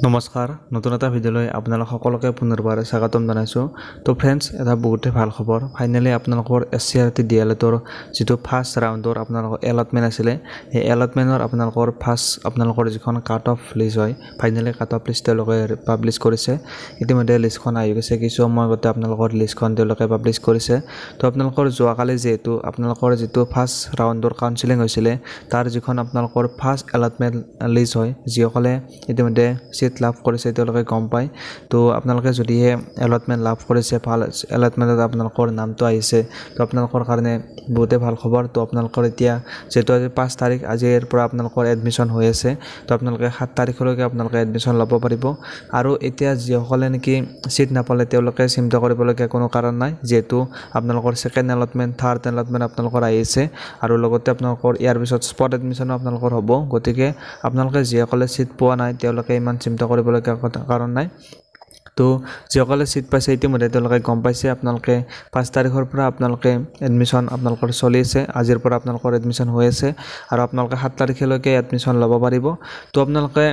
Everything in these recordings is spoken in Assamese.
নমস্কাৰ, নতুন এটা ভিডিঅ'লৈ আপোনালোক সকলোকে পুনৰবাৰ স্বাগতম জনাইছোঁ। তো ফ্ৰেণ্ডছ, এটা বহুতেই ভাল খবৰ। ফাইনেলি আপোনালোকৰ এছচিইআৰটি ডিএলএডৰ যিটো ফাৰ্ষ্ট ৰাউণ্ডৰ আপোনালোকৰ এলটমেণ্ট আছিলে, সেই এলটমেণ্টৰ আপোনালোকৰ ফাৰ্ষ্ট আপোনালোকৰ যিখন কাট অফ লিষ্ট হয়, ফাইনেলি কাট অফ লিষ্ট তেওঁলোকে পাব্লিছ কৰিছে। ইতিমধ্যে লিষ্টখন আহি গৈছে। কিছু সময় আগতে আপোনালোকৰ লিষ্টখন তেওঁলোকে পাব্লিছ কৰিছে। তো আপোনালোকৰ যোৱাকালি যিহেতু আপোনালোকৰ যিটো ফাৰ্ষ্ট ৰাউণ্ডৰ কাউন্সিলিং হৈছিলে, তাৰ যিখন আপোনালোকৰ ফাৰ্ষ্ট এলটমেণ্ট লিষ্ট হয়, যিসকলে ইতিমধ্যে চিট লাভ কৰিছে তেওঁলোকে গম পায়। তো আপোনালোকে যদিহে এলটমেণ্ট লাভ কৰিছে, ভাল এলটমেণ্টত আপোনালোকৰ নামটো আহিছে, তো আপোনালোকৰ কাৰণে বহুতেই ভাল খবৰ। তো আপোনালোকৰ এতিয়া যিহেতু আজি 5 তাৰিখ, আজিৰ পৰা আপোনালোকৰ এডমিশ্যন হৈ আছে। তো আপোনালোকে 7 তাৰিখলৈকে আপোনালোকে এডমিশ্যন ল'ব পাৰিব। আৰু এতিয়া যিসকলে নেকি চিট নাপালে, তেওঁলোকে চিন্তা কৰিবলগীয়া কোনো কাৰণ নাই, যিহেতু আপোনালোকৰ ছেকেণ্ড এলটমেণ্ট, থাৰ্ড এলটমেণ্ট আপোনালোকৰ আহিছে আৰু লগতে আপোনালোকৰ ইয়াৰ পিছত স্পট এডমিশ্যনো আপোনালোকৰ হ'ব। গতিকে আপোনালোকে যিসকলে চিট পোৱা নাই, তেওঁলোকে ইমান চিন্তা কৰিবলগীয়া কথা কাৰণ নাই। তো যিসকলে চিট পাইছে ইতিমধ্যে তেওঁলোকে গম পাইছে, আপোনালোকে 5 তাৰিখৰ পৰা আপোনালোকে এডমিশ্যন আপোনালোকৰ চলি আছে, আজিৰ পৰা আপোনালোকৰ এডমিশ্যন হৈ আছে আৰু আপোনালোকে 7 তাৰিখলৈকে এডমিশ্যন ল'ব পাৰিব। তো আপোনালোকে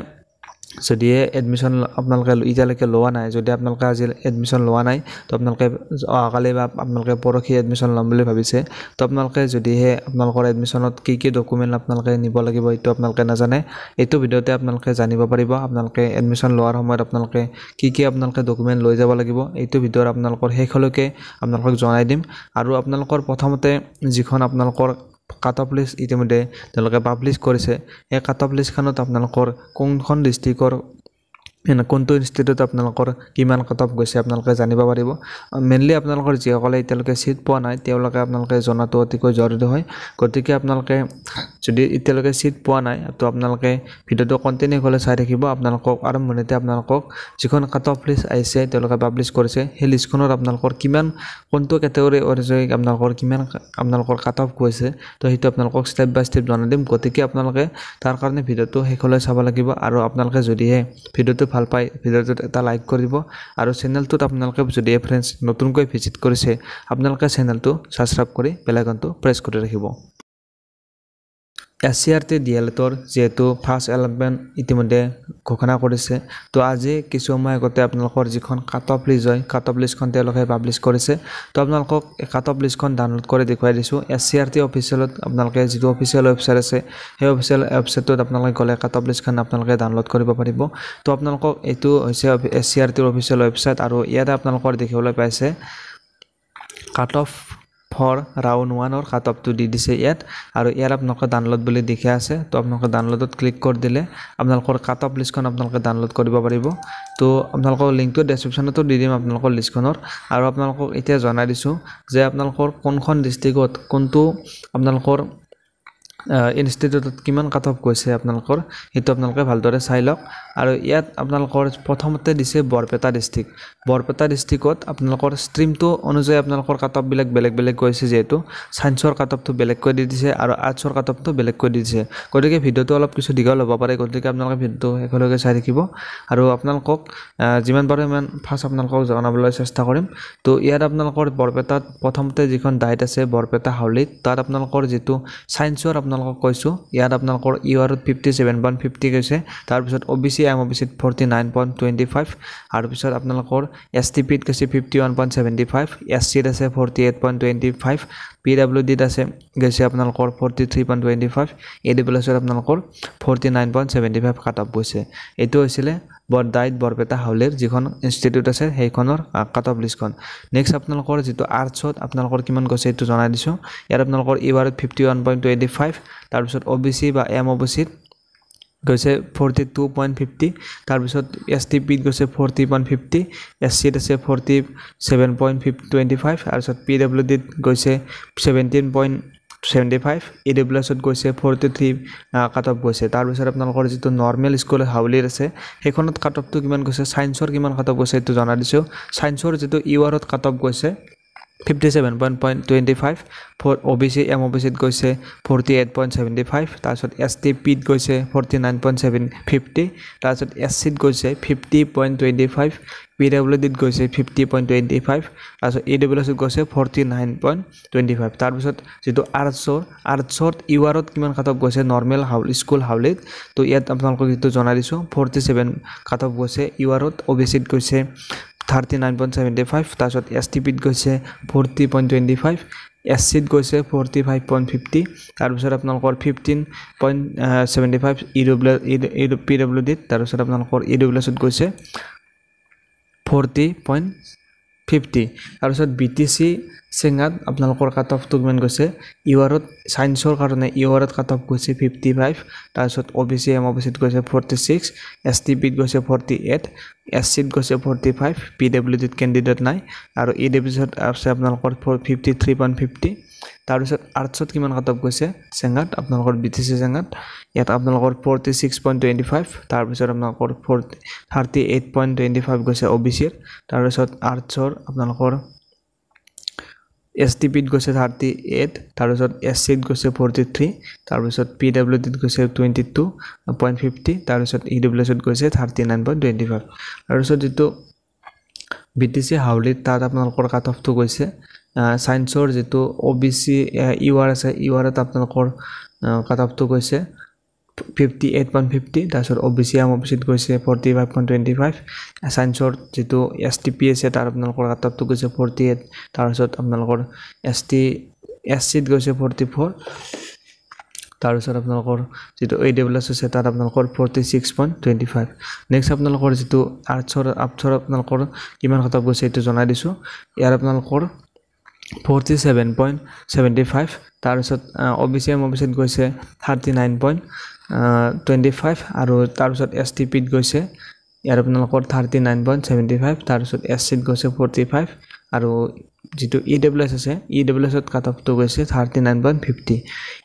যদিহে এডমিশ্যন আপোনালোকে এতিয়ালৈকে লোৱা নাই, যদি আপোনালোকে আজি এডমিশ্যন লোৱা নাই, তো আপোনালোকে অহাকালি বা আপোনালোকে পৰহি এডমিশ্যন ল'ম বুলি ভাবিছে, তো আপোনালোকে যদিহে আপোনালোকৰ এডমিশ্যনত কি কি ডকুমেণ্ট আপোনালোকে নিব লাগিব এইটো আপোনালোকে নাজানে, এইটো ভিডিঅ'তে আপোনালোকে জানিব পাৰিব। আপোনালোকে এডমিশ্যন লোৱাৰ সময়ত আপোনালোকে কি কি আপোনালোকে ডকুমেণ্ট লৈ যাব লাগিব, এইটো ভিডিঅ'ৰ আপোনালোকৰ শেষলৈকে আপোনালোকক জনাই দিম। আৰু আপোনালোকৰ প্ৰথমতে যিখন আপোনালোকৰ কাট অফ লিষ্ট ইতিমধ্যে তেওঁলোকে পাব্লিছ কৰিছে, সেই কাট অফ লিষ্টখনত আপোনালোকৰ কোনখন ডিষ্ট্ৰিক্টৰ কোনটো ইনষ্টিটিউট আপোনালোকৰ কিমান কাট অফ গৈছে আপোনালোকে জানিব পাৰিব। মেইনলি আপোনালোকৰ যিসকলে এতিয়ালৈকে চিট পোৱা নাই, তেওঁলোকে আপোনালোকে জনাটো অতিকৈ জৰুৰী হয়। গতিকে আপোনালোকে যদি এতিয়ালৈকে চিট পোৱা নাই, তো আপোনালোকে ভিডিঅ'টো কণ্টিনিউ হ'লে চাই থাকিব। আপোনালোকক আৰম্ভণিতে আপোনালোকক যিখন কাট অফ লিষ্ট আহিছে, তেওঁলোকে পাব্লিছ কৰিছে, সেই লিষ্টখনত আপোনালোকৰ কিমান কোনটো কেটেগৰী অনুযায়ী আপোনালোকৰ কিমান আপোনালোকৰ কাট অফ গৈছে, তো সেইটো আপোনালোকক ষ্টেপ বাই ষ্টেপ জনাই দিম। গতিকে আপোনালোকে তাৰ কাৰণে ভিডিঅ'টো শেষলৈ চাব লাগিব। আৰু আপোনালোকে যদিহে ভিডিঅ'টো ভাল পায়, ভিডিঅ'টোত এটা লাইক কৰিব আৰু চেনেলটোত আপোনালোকে যদিহে ফ্ৰেণ্ডছ নতুনকৈ ভিজিট কৰিছে, আপোনালোকে চেনেলটো ছাবস্ক্ৰাইব কৰি বেল আইকনটো প্ৰেছ কৰি ৰাখিব। এছচিইআৰটি ডিএলএডৰ যিহেতু ফাৰ্ষ্ট এলটমেণ্ট ইতিমধ্যে ঘোষণা কৰিছে, তো আজি কিছু সময় আগতে আপোনালোকৰ যিখন কাট অফ লিষ্ট হয়, কাট অফ লিষ্টখন তেওঁলোকে পাব্লিছ কৰিছে। তো আপোনালোকক কাট অফ লিষ্টখন ডাউনলোড কৰি দেখুৱাই দিছোঁ। এছচিইআৰটি অফিচিয়েলত আপোনালোকে যিটো অফিচিয়েল ৱেবছাইট আছে, সেই অফিচিয়েল ৱেবছাইটটোত আপোনালোকে গ'লে কাট অফ লিষ্টখন আপোনালোকে ডাউনলোড কৰিব পাৰিব। তো আপোনালোকক এইটো হৈছে এছচিইআৰটিৰ অফিচিয়েল ৱেবছাইট আৰু ইয়াতে আপোনালোকৰ দেখিবলৈ পাইছে কাট অফ ফৰ ৰাউণ্ড ওৱানৰ কাট অফটো দি দিছে ইয়াত। আৰু ইয়াত আপোনালোকে ডাউনলোড বুলি লিখা আছে। তো আপোনালোকে ডাউনলোডত ক্লিক কৰি দিলে আপোনালোকৰ কাট অফ লিষ্টখন আপোনালোকে ডাউনলোড কৰিব পাৰিব। তো আপোনালোকৰ লিংকটো ডেছক্ৰিপশ্যনতো দি দিম আপোনালোকৰ লিষ্টখনৰ। আৰু আপোনালোকক এতিয়া জনাই দিছোঁ যে আপোনালোকৰ কোনখন ডিষ্ট্ৰিক্টত কোনটো আপোনালোকৰ ইনষ্টিটিউটত কিমান কাট অফ গৈছে আপোনালোকৰ, সেইটো আপোনালোকে ভালদৰে চাই লওক। আৰু ইয়াত আপোনালোকৰ প্ৰথমতে দিছে বৰপেটা ডিষ্ট্ৰিক্ট। বৰপেটা ডিষ্ট্ৰিক্টত আপোনালোকৰ ষ্ট্ৰীমটো অনুযায়ী আপোনালোকৰ কাট অফবিলাক বেলেগ বেলেগ গৈছে, যিহেতু ছায়েন্সৰ কাট অফটো বেলেগকৈ দি দিছে আৰু আৰ্টছৰ কাট অফটো বেলেগকৈ দি দিছে। গতিকে ভিডিঅ'টো অলপ কিছু দীঘল হ'ব পাৰে, গতিকে আপোনালোকে ভিডিঅ'টো শেষলৈকে চাই থাকিব আৰু আপোনালোকক যিমান পাৰোঁ সিমান ফাৰ্ষ্ট আপোনালোকক জনাবলৈ চেষ্টা কৰিম। তো ইয়াত আপোনালোকৰ বৰপেটাত প্ৰথমতে যিখন ডাইট আছে বৰপেটা হাউলিত, তাত আপোনালোকৰ যিটো ছায়েন্সৰ আপোনালোকক কৈছোঁ, ইয়াত আপোনালোকৰ ইউআৰত 57.50 গৈছে। তাৰপিছত অ' বি চি, এম অ' বি চিত 49.25, আৰু পিছত আপোনালোকৰ এছ টি পিত গৈছে 51.75, এছ চিত আছে 48.25, পি ডাব্লিউ ডিত আছে গৈছে আপোনালোকৰ 43.25, ই ডাব্লিউ এছত আপোনালোকৰ 49.75 কাট অফ গৈছে। এইটো হৈছিলে ডাইট বৰপেটা হাউলিৰ যিখন ইনষ্টিটিউট আছে সেইখনৰ কাট অফ লিষ্টখন। নেক্সট আপোনালোকৰ যিটো আৰ্টছত আপোনালোকৰ কিমান গৈছে এইটো জনাই দিছোঁ। ইয়াত আপোনালোকৰ ইউআৰত 51.25, তাৰপিছত অ' বি চি বা এম অ' বি চিত গৈছে 42.50, তাৰপিছত এছ টি পিত গৈছে 40.50, এছ চিত আছে 47.25, তাৰপিছত পি ডাব্লিউ ডিত গৈছে 17.75, ই ডাব্লিউ এছত গৈছে 43 কাট অফ গৈছে। তাৰপিছত আপোনালোকৰ যিটো নৰ্মেল স্কুল হাউলিত আছে, সেইখনত কাট অফটো কিমান গৈছে, ছায়েন্সৰ কিমান কাট অফ গৈছে এইটো জনাই দিছোঁ। ছায়েন্সৰ যিটো ইউআৰত কাট অফ গৈছে 57.25, for OBC M O' B চিত গৈছে 48.75, তাৰপিছত এছ টি পিত গৈছে 49.750, তাৰপিছত এছ চিত গৈছে 50.25, পি ডাব্লিউ ডিত গৈছে 50.25, তাৰপিছত ই ডাব্লিউ এছত গৈছে 49.25। তাৰপিছত যিটো আৰ্টছৰ ইউ আৰত কিমান কাট অফ গৈছে নৰ্মেল স্কুল হাউলিত, তো ইয়াত আপোনালোকক যিটো জনাই দিছোঁ 47 কাট অফ গৈছে ইউ আৰত, অ' বি চিত গৈছে 39.75, তাৰপিছত এছ টি পিত গৈছে 40.25, এছ চিত গৈছে 45.50, তাৰপিছত আপোনালোকৰ 15.75 ই ডব্লিউ পি ডাব্লিউ ডিত, তাৰপিছত আপোনালোকৰ ই ডব্লিউ এছত গৈছে 40.50। তাৰপিছত বি টি চি চেঙাত আপোনালোকৰ কাট অফটো কিমান গৈছে, ইউ আৰত ছায়েন্সৰ কাৰণে ইউ আৰত কাট অফ গৈছে 55, তাৰপিছত O' B C M O' B চিত গৈছে 46, এছ টি পিত গৈছে 48, এছ চিত গৈছে 45, পি ডাব্লিউ ডিত কেণ্ডিডেট নাই, আৰু ই ডাব্লিউ চিত আছে আপোনালোকৰ 53.50। তাৰপিছত আৰ্টছত কিমান কাট অফ গৈছে চেঙাত, আপোনালোকৰ বি টি চি চেঙাত ইয়াত আপোনালোকৰ 46.25, তাৰপিছত আপোনালোকৰ 38.25 গৈছে অ' বি চিৰ, তাৰপিছত আৰ্টছৰ আপোনালোকৰ এছ টি পিত গৈছে 38, তাৰপিছত এছ চিত গৈছে 43, তাৰপিছত পি ডাব্লিউ ডিত গৈছে 22.50, তাৰপিছত ই ডাব্লিউ এছত গৈছে 39.25। তাৰপিছত যিটো বি টি চি হাউলিত তাত আপোনালোকৰ কাট অফটো গৈছে ছায়েন্সৰ যিটো O' B C U R আছে, ইউ আৰত আপোনালোকৰ কাট অফটো গৈছে 58.50, তাৰপিছত O' B C M O' B চিত গৈছে 45.25, ছায়েন্সৰ যিটো এছ টি পি আছে তাত আপোনালোকৰ কাট অফটো গৈছে 48, তাৰপিছত আপোনালোকৰ এছ টি এছ চিত গৈছে 44, তাৰপিছত আপোনালোকৰ যিটো এ ডাব্লিউ এছ আছে তাত আপোনালোকৰ 46.25। নেক্সট আপোনালোকৰ যিটো আৰ্টছৰ আপোনালোকৰ কিমান কাট অফ গৈছে এইটো জনাই দিছোঁ, ইয়াৰ আপোনালোকৰ 47.75, তাৰপিছত O' B C M O' B চিত গৈছে 39.25, আৰু তাৰপিছত এছ টি পিত গৈছে ইয়াৰ আপোনালোকৰ 39.75, তাৰপিছত এছ চিত গৈছে 45, আৰু যিটো ই ডাব্লিউ এছ আছে ই ডাব্লিউ এছত কাট অফটো গৈছে 39.50।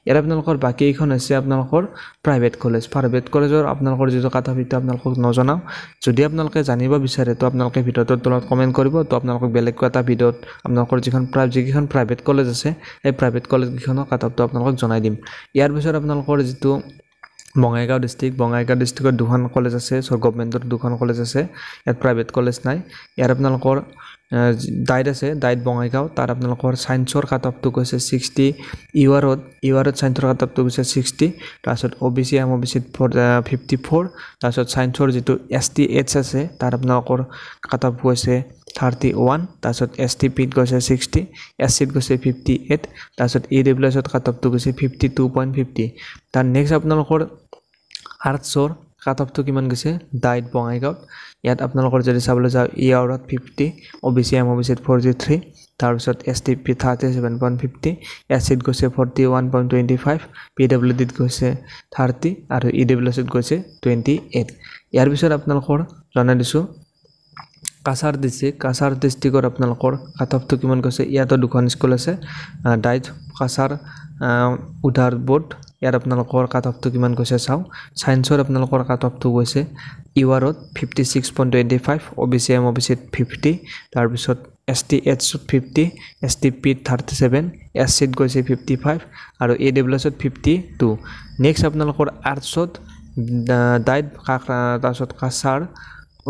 ইয়াৰ আপোনালোকৰ বাকী এইখন হৈছে আপোনালোকৰ প্ৰাইভেট কলেজ, প্ৰাইভেট কলেজৰ আপোনালোকৰ যিটো কাট অফ সেইটো আপোনালোকক নজনাওঁ। যদি আপোনালোকে জানিব বিচাৰে তো আপোনালোকে ভিডিঅ'টোৰ তলত কমেণ্ট কৰিব, তো আপোনালোকক বেলেগকৈ এটা ভিডিঅ'ত আপোনালোকৰ যিকেইখন প্ৰাইভেট কলেজ আছে সেই প্ৰাইভেট কলেজকেইখনৰ কাট অফটো আপোনালোকক জনাই দিম। ইয়াৰ পিছত আপোনালোকৰ যিটো বঙাইগাঁও ডিষ্ট্ৰিক্ট, বঙাইগাঁও ডিষ্ট্ৰিক্টত দুখন কলেজ আছে, গভমেণ্টৰ দুখন কলেজ আছে, ইয়াত প্ৰাইভেট কলেজ নাই। ইয়াত আপোনালোকৰ ডাইট আছে, ডাইট বঙাইগাঁও, তাত আপোনালোকৰ ছায়েন্সৰ কাট অফটো গৈছে 60, ইউ আৰত ছায়েন্সৰ কাট অফটো গৈছে 60, তাৰপিছত O' B C M O' B চিত 54, তাৰপিছত ছায়েন্সৰ যিটো এছ টি এইচ আছে তাত আপোনালোকৰ কাট অফ গৈছে 31, তাৰপিছত এছ টি পিত গৈছে 60, এছ চিত গৈছে 58, তাৰপিছত ই ডাব্লিউ এছত কাট অফটো গৈছে 52.50। তাৰ নেক্সট আপোনালোকৰ আৰ্টছৰ কাট অফটো কিমান গৈছে ডাইট বঙাইগাঁৱত, ইয়াত আপোনালোকৰ যদি চাবলৈ যাওঁ ই আৰত 50, O' B C M O' B চিত 43, তাৰপিছত এছ টি পি 37.50, এছ চিত গৈছে 41.25, পি ডাব্লিউ ডিত গৈছে 30, আৰু ই ডাব্লিউ এছত গৈছে 28। ইয়াৰ পিছত আপোনালোকৰ জনাই দিছোঁ কাছাৰ ডিষ্ট্ৰিক্ট, কাছাৰ ডিষ্ট্ৰিক্টৰ আপোনালোকৰ কাট অফটো কিমান গৈছে, ইয়াতো দুখন স্কুল আছে, ডাইট কাছাৰ উধাৰ বৰ্ড, ইয়াত আপোনালোকৰ কাট অফটো কিমান গৈছে চাওঁ। ছায়েন্সৰ আপোনালোকৰ কাট অফটো গৈছে ইউ আৰত 56.25, O' B C M O' B চিত 50, তাৰপিছত এছ টি এইচত 50, এছ টি পিত 37, এছ চিত গৈছে 55, আৰু এ ডাব্লিউ এছত 52। নেক্সট আপোনালোকৰ আৰ্টছত ডাইট তাৰপিছত কাছাৰ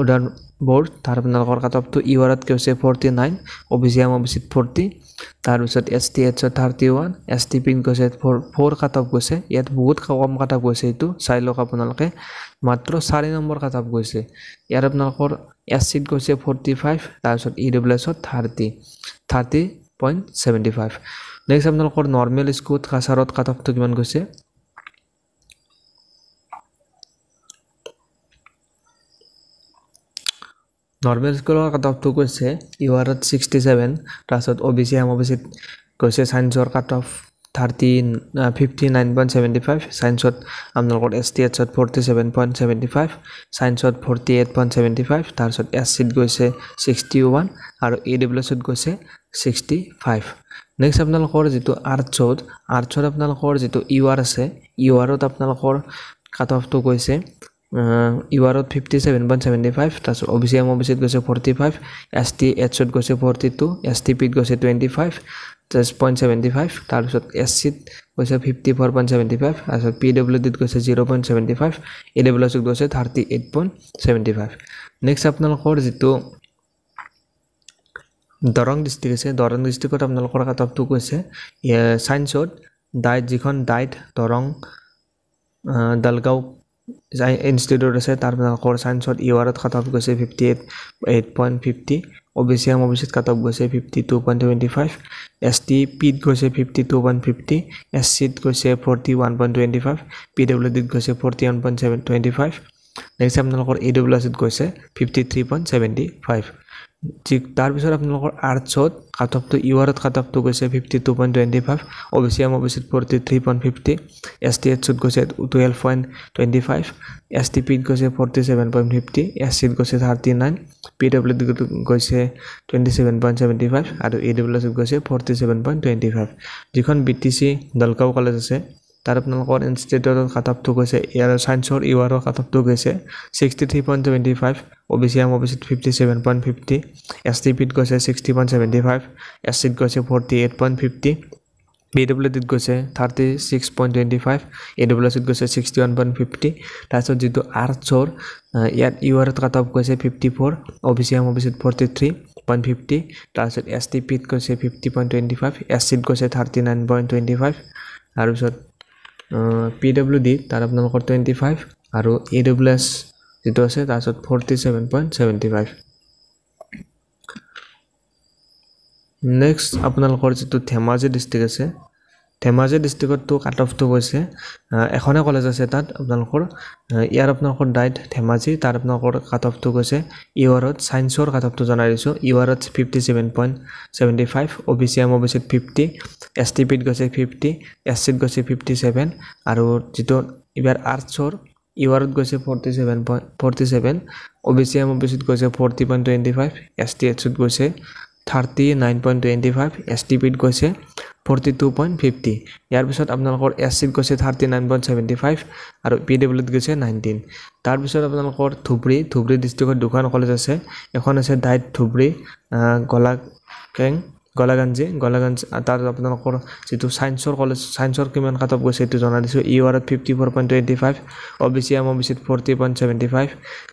উদাৰ বৰ্ড, তাৰ আপোনালোকৰ কাট অফটো ইউ আৰত গৈছে 49, O' B C M O' B চিত 40, তাৰপিছত এছ টি এইচত 31, এছ টি পিত গৈছে 4 কাট অফ গৈছে, ইয়াত বহুত কম কাট অফ গৈছে, এইটো চাই লওক আপোনালোকে, মাত্ৰ 4 নম্বৰ কাট অফ গৈছে। ইয়াত আপোনালোকৰ এছ চিত গৈছে 45, তাৰপিছত ই ডাব্লিউ এছত 30.75। নেক্সট আপোনালোকৰ নৰ্মেল স্কুল কাছাৰত কাট অফটো কিমান গৈছে, নৰ্মেল স্কুলৰ কাট অফটো গৈছে ইউ আৰত 67, তাৰপিছত O' B C M O' B চিত গৈছে ছায়েন্সৰ কাট অফ 59.75, ছায়েন্সত আপোনালোকৰ এছ টি এইচত 47.75, ছায়েন্সত 48.75, তাৰপিছত এছ চিত গৈছে 61, আৰু ই ডাব্লিউ এছত গৈছে 65। নেক্সট আপোনালোকৰ যিটো আৰ্টছত আপোনালোকৰ যিটো ইউ আৰ আছে, ইউ আৰত আপোনালোকৰ কাট অফটো গৈছে ইউ আৰত 57.75, তাৰপিছত অ' বি চি, এম অ' বি চিত গৈছে 45, এছ টি এইচত গৈছে 42, এছ টি পিত গৈছে 25.75, তাৰপিছত এছ চিত গৈছে 54.75, তাৰপিছত পি ডাব্লিউ ডিত গৈছে 0.75, ই ডাব্লিউ এছত গৈছে 38.75। নেক্সট আপোনালোকৰ যিটো দৰং ডিষ্ট্ৰিক্ট আছে, দৰং ডিষ্ট্ৰিক্টত আপোনালোকৰ কাট অফটো গৈছে ছায়েন্সত ডাইট, যিখন ডাইট দৰং দলগাঁও ইনষ্টিটিউট আছে, তাৰ আপোনালোকৰ ছায়েন্সত ইউ আৰত কাট অফ গৈছে 58.8.50, অ' বি চি, এম অ' বি চিত কাট অফ গৈছে 52.25, এছ টি পিত গৈছে 52.50, এছ চিত গৈছে 41.25, পি ডাব্লিউ ডিত গৈছে 41.725। নেক্সট আপোনালোকৰ ই ডাব্লিউ এছত গৈছে 53.75। যি তাৰপিছত আপোনালোকৰ আৰ্টছত কাট অফটো, ইউ আৰত কাট অফটো গৈছে 52.25, অ' বি চি, এম অ' বি চিত 43.50, এছ টি এইচত গৈছে 12.25, এছ টি পিত গৈছে 47.50, এছ চিত গৈছে 39, পি ডাব্লিউ ডিত গৈছে 27.75 আৰু ই ডাব্লিউ এছত গৈছে 47.25। যিখন B T C Dalgaon college আছে, তাত আপোনালোকৰ ইনষ্টিটিউটত কাট অফটো গৈছে, ইয়াৰ ছায়েন্সৰ ইউ আৰৰ কাট অফটো গৈছে 63.75, অ' বি চি, এম অ' বি চিত 57.50, এছ টি পিত গৈছে 60.75, এছ চিত গৈছে 48.50, পি ডাব্লিউ ডিত গৈছে 36.25, এ ডাব্লিউ এছত গৈছে 61.50। তাৰপিছত যিটো আৰ্টছৰ, ইয়াত ইউ আৰত কাট অফ গৈছে 54, অ' বি চি, এম অ' বি চিত 43.50, তাৰপিছত এছ টি পিত গৈছে 50.25, এছ চিত গৈছে 39.25, তাৰপিছত পি ডাব্লিউ ডি তাত আপোনালোকৰ 25 আৰু ই ডাব্লিউ এছ যিটো আছে তাৰপিছত 47.75। নেক্সট আপোনালোকৰ যিটো ধেমাজি ডিষ্ট্ৰিক্ট আছে, ধেমাজি ডিষ্ট্ৰিক্টতটো কাট অফটো গৈছে, এখনে কলেজ আছে তাত আপোনালোকৰ, ইয়াৰ আপোনালোকৰ ডাইট ধেমাজি, তাত আপোনালোকৰ কাট অফটো গৈছে ইউ আৰত ছায়েন্সৰ কাট অফটো জনাই দিছোঁ, ইউ আৰত 57.75, অ' বি চি, এম অ' বি চিত 50, এছ টি পিত গৈছে 50, এছ চিত গৈছে 57 আৰু যিটো এইবাৰ আৰ্টছৰ ইউ আৰত গৈছে 47.47, অ' বি চি, এম অ' বি চিত গৈছে 40.25, এছ টি এইচত গৈছে 39.25, এছ টি পিত গৈছে 42.50। ইয়াৰ পিছত আপোনালোকৰ এছ চিত গৈছে 39.75 আৰু পি ডাব্লিউত গৈছে 19। তাৰপিছত আপোনালোকৰ ধুবুৰী, ধুবুৰী ডিষ্ট্ৰিক্টত দুখন কলেজ আছে, এখন আছে ডাইট ধুবুৰী গলাকেং গলাগঞ্জি গলাগঞ্জ, তাত আপোনালোকৰ যিটো ছায়েন্সৰ কলেজ, ছায়েন্সৰ কিমান কাট অফ গৈছে এইটো জনাই দিছোঁ, ইউ আৰত 54.25, অ' বি চি, এম অ' বি চিত 40.75,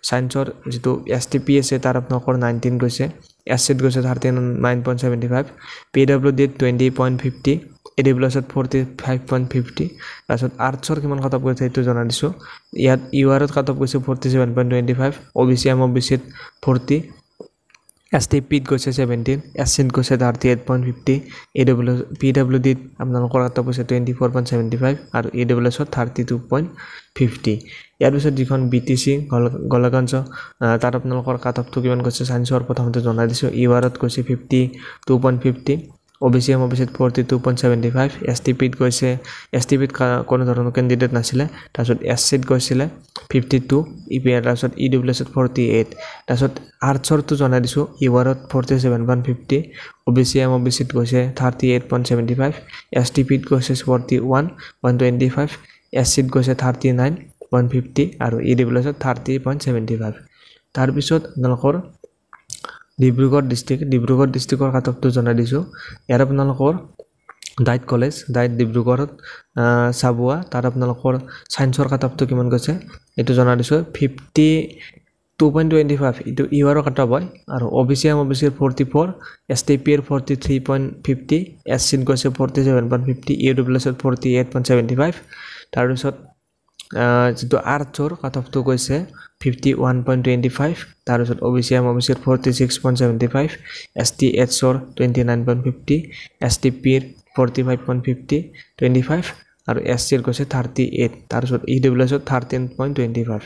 ছায়েন্সৰ যিটো এছ টি পি আছে তাত আপোনালোকৰ 19 গৈছে, এছ চিত গৈছে 39.75, পি ডাব্লিউ ডিত 20.50, এ ডাব্লিউ এছত 45.50। তাৰপিছত আৰ্টছৰ কিমান কাট অফ গৈছে সেইটো জনাই দিছোঁ, ইয়াত ইউ আৰত কাট অফ গৈছে 47.25, অ' বি চি, এম অ' বি চিত 40, এছ টি পিত গৈছে 17, এছ চিত গৈছে 38.50, এ ডাব্লিউ পি ডাব্লিউ ডিত আপোনালোকৰ কাট অফ গৈছে 24.75 আৰু ই ডাব্লিউ এছত 32.50। ইয়াৰ পিছত যিখন বি টি চি গলাগঞ্জ, তাত আপোনালোকৰ কাট অফটো কিমান গৈছে ছায়েন্সৰ প্ৰথমতে জনাই দিছোঁ, ইউ আৰত গৈছে 52.50, অ' বি চি, এম অ' বি চিত 42.75, এছ টি পিত গৈছে, এছ টি পিত কোনো ধৰণৰ কেণ্ডিডেট নাছিলে, তাৰপিছত এছ চিত গৈছিলে 52, ই পি আৰ, তাৰপিছত ই ডাব্লিউ এছত 48। তাৰপিছত আৰ্টছৰটো জনাই দিছোঁ, ইউ আৰত 47.50, অ' বি চি, এম অ' বি চিত গৈছে 38.75, এছ টি পিত গৈছে 41.25, এছ চিত গৈছে 39.50 আৰু ই ডাব্লিউ এছত 30.75। তাৰপিছত আপোনালোকৰ ডিব্ৰুগড় ডিষ্ট্ৰিক্ট, ডিব্ৰুগড় ডিষ্ট্ৰিক্টৰ কাট অফটো জনাই দিছোঁ, ইয়াত আপোনালোকৰ ডাইট কলেজ, ডাইট ডিব্ৰুগড়ত চাবুৱা, তাত আপোনালোকৰ ছায়েন্সৰ কাট অফটো কিমান গৈছে এইটো জনাই দিছোঁ, 52.25, এইটো ইউ আৰৰ কাট অফ হয়, আৰু অ' বি চি, এম অ' বি চিৰ 44, এছ টি পিৰ 43.50, এছ চিত গৈছে 47.50, ই ডাব্লিউ এছত 48.75। তাৰপিছত যিটো আৰ্টছৰ কাট অফটো গৈছে 51.25, তাৰপিছত অ' বি চি, এম অ' বি চিৰ 46.75, এছ টি এইচৰ 29.50, এছ টি পিৰ 45.50 25 আৰু এছ চিৰ গৈছে 38, তাৰপিছত ই ডাব্লিউ এছত 13.25।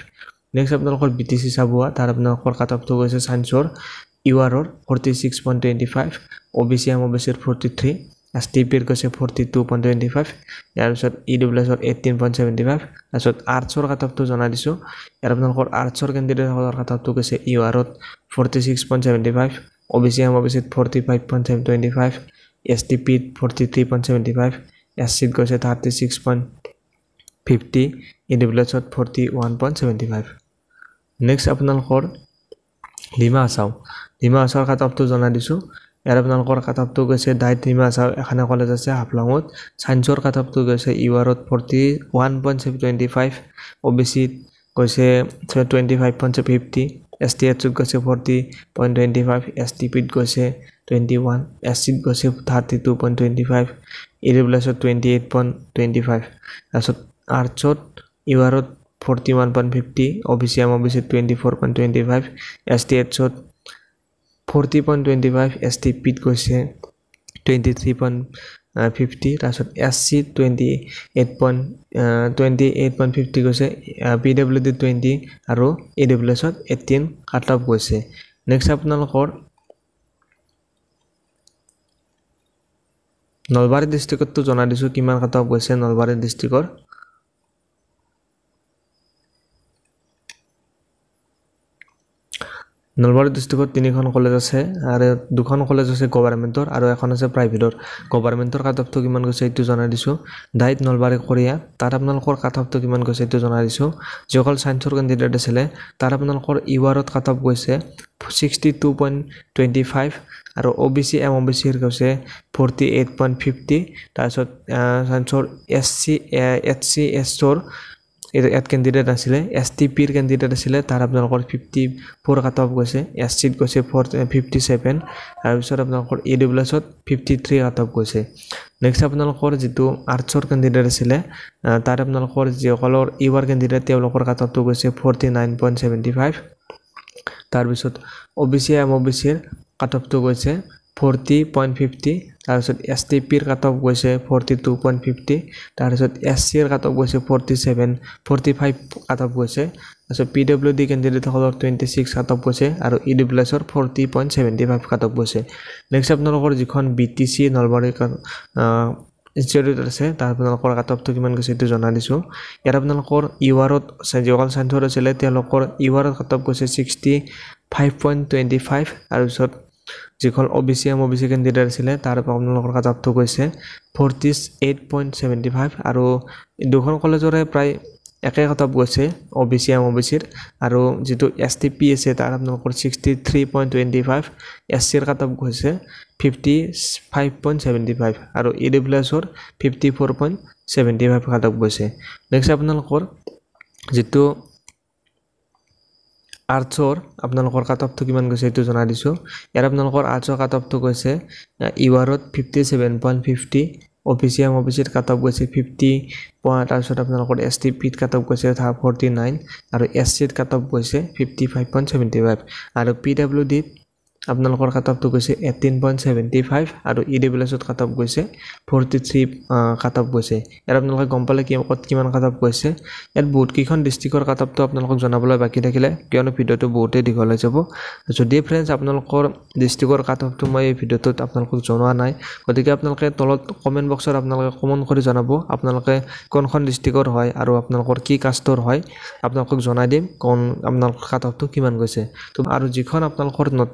নেক্সট আপোনালোকৰ বি টি চি চাবুৱা, তাত আপোনালোকৰ কাট অফটো গৈছে ছায়েন্সৰ ইউ আৰৰ 46.25, অ' বি চি, এম অ' বি চিৰ 43, এছ টি পিৰ গৈছে 42.25, ইয়াৰ পিছত ই ডাব্লিউ এছৰ 18.75। তাৰপিছত আৰ্টছৰ কাট অফটো জনাই দিছোঁ, ইয়াত আপোনালোকৰ আৰ্টছৰ কেণ্ডিডেটসকলৰ কাট অফটো গৈছে ইউ আৰত 46.75, অ' বি চি, এম অ' বি চিত 45.725, এছ টি পিত 43.75, এছ চিত গৈছে 36. 50, ই ডব্লিউ এছত 41.75। নেক্সট আপোনালোকৰ ডিমা হাছাও, ডিমা হাছাওৰ কাট অফটো জনাই দিছোঁ। ইয়াৰ আপোনালোকৰ কাট অফটো গৈছে ডাইট ডিমা হাছাও এখনে কলেজ আছে হাফলঙত। ছায়েন্সৰ কাট অফটো গৈছে ইউ আৰত 41.25, অ' বি চিত গৈছে 25.50, এছ টি এইচত গৈছে 40.25, এছ টি পিত গৈছে 21, এছ চিত গৈছে 32.25, ই ডব্লিউ এছত 28.25। তাৰপিছত আৰ্টছত ইউ আৰত 41.50, অ' বি চি এম অ' বি চিত 24.25, এছ টি এইচত 40.25, এছ টি পিত গৈছে 23.50, তাৰপিছত এছ চিত 28.50 গৈছে, পি ডাব্লিউ ডি 20 আৰু ই ডব্লিউ এছত 18 কাট অফ গৈছে। নেক্সট আপোনালোকৰ নলবাৰী ডিষ্ট্ৰিক্টতো জনাই দিছোঁ কিমান কাট অফ গৈছে নলবাৰী ডিষ্ট্ৰিক্টৰ। নলবাৰী ডিষ্ট্ৰিক্টত তিনিখন কলেজ আছে আৰু দুখন কলেজ আছে গভাৰ্মেণ্টৰ আৰু এখন আছে প্ৰাইভেটৰ। গভাৰ্মেণ্টৰ কাট অফটো কিমান গৈছে এইটো জনাই দিছোঁ। ডাইট নলবাৰী কোৰিয়া, তাত আপোনালোকৰ কাট অফটো কিমান গৈছে এইটো জনাই দিছোঁ। যিসকল ছায়েন্সৰ কেণ্ডিডেট আছিলে তাত আপোনালোকৰ ইউ আৰত কাট অফ গৈছে 62.25 আৰু অ' বি চি এম অ' বি চিৰ গৈছে 48.50। তাৰপিছত ছায়েন্সৰ এছ চি এইচ চি এছৰ ইয়াত কেণ্ডিডেট আছিলে, এছ টি পিৰ কেণ্ডিডেট আছিলে, তাৰ আপোনালোকৰ 54 কাট অফ গৈছে, এছ চিত গৈছে 57, তাৰপিছত আপোনালোকৰ ই ডব্লিউ এছত 53 কাট অফ গৈছে। নেক্সট আপোনালোকৰ যিটো আৰ্টছৰ কেণ্ডিডেট আছিলে তাত আপোনালোকৰ যিসকলৰ ইউ আৰ কেণ্ডিডেট তেওঁলোকৰ কাট অফটো গৈছে 49.75। তাৰপিছত অ' বি চি এম অ' বি চিৰ কাট অফটো গৈছে 40.50, তাৰপিছত এছ টি পিৰ কাট অফ গৈছে 42.50, তাৰপিছত এছ চিৰ কাট অফ গৈছে 45 কাট অফ গৈছে, তাৰপিছত পি ডাব্লিউ ডি কেণ্ডিডেটসকলৰ 26 কাট অফ গৈছে আৰু ই ডব্লিউ এছৰ 40.75 কাট অফ গৈছে। নেক্সট আপোনালোকৰ যিখন B T C Nalbari institute আছে তাত আপোনালোকৰ কাট অফটো কিমান গৈছে এইটো জনাই দিছোঁ। ইয়াত আপোনালোকৰ ইউ আৰত যিসকল ছায়েন্সৰ আছিলে তেওঁলোকৰ ইউ আৰত কাট অফ গৈছে 65.25, তাৰপিছত যিখন অ' বি চি এম অ' বি চি কেণ্ডিডেট আছিলে তাৰ আপোনালোকৰ কাট অফটো গৈছে 48.75 আৰু দুখন কলেজৰে প্ৰায় একে কাট অফ গৈছে অ' বি চি এম অ' বি চিৰ। আৰু যিটো এছ টি পি আছে তাৰ আপোনালোকৰ 63.25, এছ চিৰ কাট অফ গৈছে 55.75 আৰু ই ডব্লিউ এছৰ 54.75 কাট অফ গৈছে। নেক্সট আপোনালোকৰ যিটো আৰ্টছৰ আপোনালোকৰ কাট অফটো কিমান গৈছে এইটো জনাই দিছোঁ। ইয়াত আপোনালোকৰ আৰ্টছৰ কাট অফটো গৈছে ইউ আৰত 57.50, অ' বি চি এম অ' বি চিত কাট অফ গৈছে 50, তাৰপিছত আপোনালোকৰ এছ টি পিত কাট অফ গৈছে 49 আৰু এছ চিত কাট অফ গৈছে 55.75 আৰু পি ডাব্লিউ ডিত আপোনালোকৰ কাট অফটো গৈছে 18.75 আৰু ই ডব্লিউ এছত কাট অফ গৈছে 43 কাট অফ গৈছে। ইয়াত আপোনালোকে গম পালে কি ক'ত কিমান কাট অফ গৈছে। ইয়াত বহুতকেইখন ডিষ্ট্ৰিক্টৰ কাট অফটো আপোনালোকক জনাবলৈ বাকী থাকিলে, কিয়নো ভিডিঅ'টো বহুতেই দীঘল হৈ যাব। যদি ফ্ৰেণ্ডছ আপোনালোকৰ ডিষ্ট্ৰিক্টৰ কাট অফটো মই এই ভিডিঅ'টোত আপোনালোকক জনোৱা নাই, গতিকে আপোনালোকে তলত কমেণ্ট বক্সত আপোনালোকে কমেণ্ট কৰি জনাব আপোনালোকে কোনখন ডিষ্ট্ৰিক্টৰ হয় আৰু আপোনালোকৰ কি কাষ্টৰ হয়, আপোনালোকক জনাই দিম কোন আপোনালোকৰ কাট অফটো কিমান গৈছে। তো আৰু যিখন আপোনালোকৰ not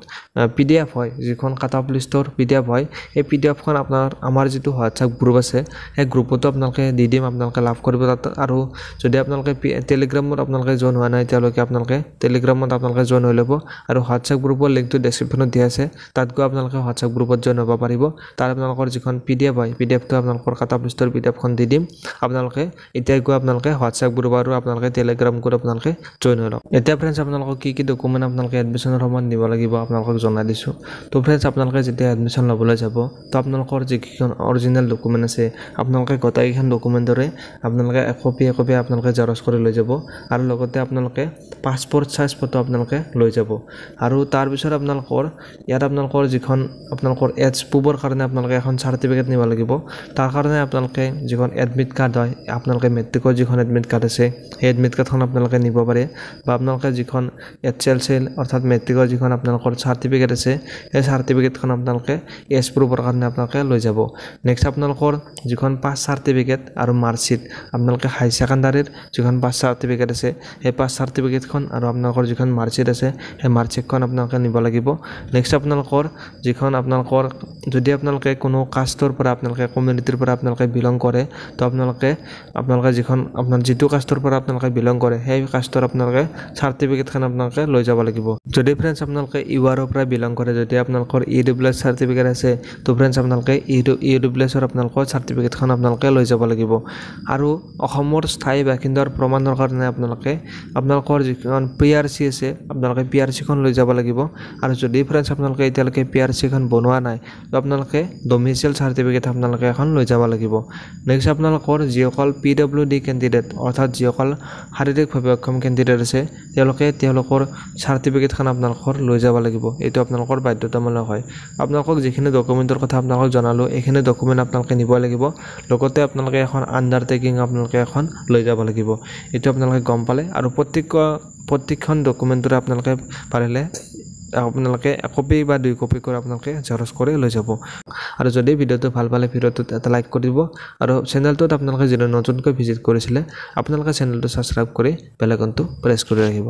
P D F হয়, যিখন কাট অফ লিষ্টৰ পি ডি এফ হয়, সেই পি ডি এফখন আপোনাৰ আমাৰ যিটো হোৱাটছএপ গ্ৰুপ আছে সেই গ্ৰুপতো আপোনালোকে দি দিম, আপোনালোকে লাভ কৰিব তাত। আৰু যদি আপোনালোকে টেলিগ্ৰামত আপোনালোকে জইন হোৱা নাই তেওঁলোকে আপোনালোকে টেলিগ্ৰামত আপোনালোকে জইন হৈ ল'ব আৰু হোৱাটছএপ গ্ৰুপৰ লিংকটো ডেছক্ৰিপশ্যনত দিয়া আছে, তাত গৈ আপোনালোকে হোৱাটছএপ গ্ৰুপত জইন হ'ব পাৰিব। তাত আপোনালোকৰ যিখন পি ডি এফ হয় পি ডি এফটো আপোনালোকৰ কাট অফ লিষ্টৰ পি ডি এফখন দি দিম, আপোনালোকে এতিয়া গৈ আপোনালোকে হোৱাটছএপ গ্ৰুপ আৰু আপোনালোকে টেলিগ্ৰাম গ্ৰুপ আপোনালোকে জইন হৈ লওক। এতিয়া ফ্ৰেণ্ডছ আপোনালোকক কি কি ডকুমেণ্ট আপোনালোকে এডমিশ্যনৰ সময়ত নিব লাগিব আপোনালোকক জনাই দিছোঁ। তো ফ্ৰেণ্ডছ আপোনালোকে যেতিয়া এডমিশ্যন ল'বলৈ যাব তো আপোনালোকৰ যিকেইখন অৰিজিনেল ডকুমেণ্ট আছে আপোনালোকে গোটেইকেইখন ডকুমেণ্টৰে আপোনালোকে একপি একপি আপোনালোকে জেৰক্স কৰি লৈ যাব আৰু লগতে আপোনালোকে পাছপৰ্ট চাইজ ফটো আপোনালোকে লৈ যাব। আৰু তাৰপিছত আপোনালোকৰ ইয়াত আপোনালোকৰ যিখন আপোনালোকৰ এজ প্ৰুফৰ কাৰণে আপোনালোকে এখন চাৰ্টিফিকেট নিব লাগিব। তাৰ কাৰণে আপোনালোকে যিখন এডমিট কাৰ্ড হয়, আপোনালোকে মেট্ৰিকৰ যিখন এডমিট কাৰ্ড আছে সেই এডমিট কাৰ্ডখন আপোনালোকে নিব পাৰে, বা আপোনালোকে যিখন এইচ এল চেল অৰ্থাৎ মেট্ৰিকৰ যিখন আপোনালোকৰ চাৰ্টিফিকেট চাৰ্টিফিকেট আছে, সেই চাৰ্টিফিকেটখন আপোনালোকে এজ প্ৰুফৰ কাৰণে আপোনালোকে লৈ যাব। নেক্সট আপোনালোকৰ যিখন পাছ চাৰ্টিফিকেট আৰু মাৰ্কশ্বিট, আপোনালোকে হাই ছেকেণ্ডাৰীৰ যিখন পাছ চাৰ্টিফিকেট আছে, সেই পাছ চাৰ্টিফিকেটখন আৰু আপোনালোকৰ যিখন মাৰ্কশ্বিট আছে, সেই মাৰ্কশ্বিটখন আপোনালোকে নিব লাগিব। নেক্সট আপোনালোকৰ যিখন আপোনালোকৰ যদি আপোনালোকে কোনো কাষ্টৰ পৰা, আপোনালোকে কমিউনিটিৰ পৰা আপোনালোকে বিলং কৰে, তো আপোনালোকে যিখন আপোনাৰ যিটো কাষ্টৰ পৰা আপোনালোকে বিলং কৰে, সেই কাষ্টৰ আপোনালোকে চাৰ্টিফিকেটখন আপোনালোকে লৈ যাব লাগিব। যদি ফ্ৰেণ্ডছ আপোনালোকে ইউ আৰৰ পৰা বিলং কৰে, যদি আপোনালোকৰ ই ডব্লিউ এছ চাৰ্টিফিকেট আছে, তো ফ্ৰেণ্ডছ আপোনালোকে ই ডব্লিউ এছৰ আপোনালোকৰ চাৰ্টিফিকেটখন আপোনালোকে লৈ যাব লাগিব। আৰু অসমৰ স্থায়ী বাসিন্দাৰ প্ৰমাণৰ কাৰণে আপোনালোকে আপোনালোকৰ যিখন পি আৰ চি আছে, আপোনালোকে পি আৰ চিখন লৈ যাব লাগিব। আৰু যদি ফ্ৰেণ্ডছ আপোনালোকে এতিয়ালৈকে পি আৰ চিখন বনোৱা নাই, তো আপোনালোকে ডমিচিয়েল চাৰ্টিফিকেট আপোনালোকে এখন লৈ যাব লাগিব। নেক্সট আপোনালোকৰ যিসকল পি ডব্লিউ ডি কেণ্ডিডেট, অৰ্থাৎ যিসকল শাৰীৰিকভাৱে অক্ষম কেণ্ডিডেট আছে, তেওঁলোকে তেওঁলোকৰ চাৰ্টিফিকেটখন আপোনালোকৰ লৈ যাব লাগিব। এইটো আপোনালোকৰ বাধ্যতামূলক হয়। আপোনালোকক যিখিনি ডকুমেণ্টৰ কথা আপোনালোকক জনালোঁ, এইখিনি ডকুমেণ্ট আপোনালোকে নিব লাগিব। লগতে আপোনালোকে এখন আণ্ডাৰটেকিং আপোনালোকে এখন লৈ যাব লাগিব। এইটো আপোনালোকে গম পালে। আৰু প্ৰত্যেকখন ডকুমেণ্টৰে আপোনালোকে পাৰিলে আপোনালোকে একপি বা 2 কপি কৰি আপোনালোকে জেৰক্স কৰি লৈ যাব। আৰু যদি ভিডিঅ'টো ভাল পালে, ভিডিঅ'টোত এটা লাইক কৰি দিব, আৰু চেনেলটোত আপোনালোকে যিটো নতুনকৈ ভিজিট কৰিছিলে, আপোনালোকে চেনেলটো ছাবস্ক্ৰাইব কৰি বেল আইকনটো প্ৰেছ কৰি ৰাখিব।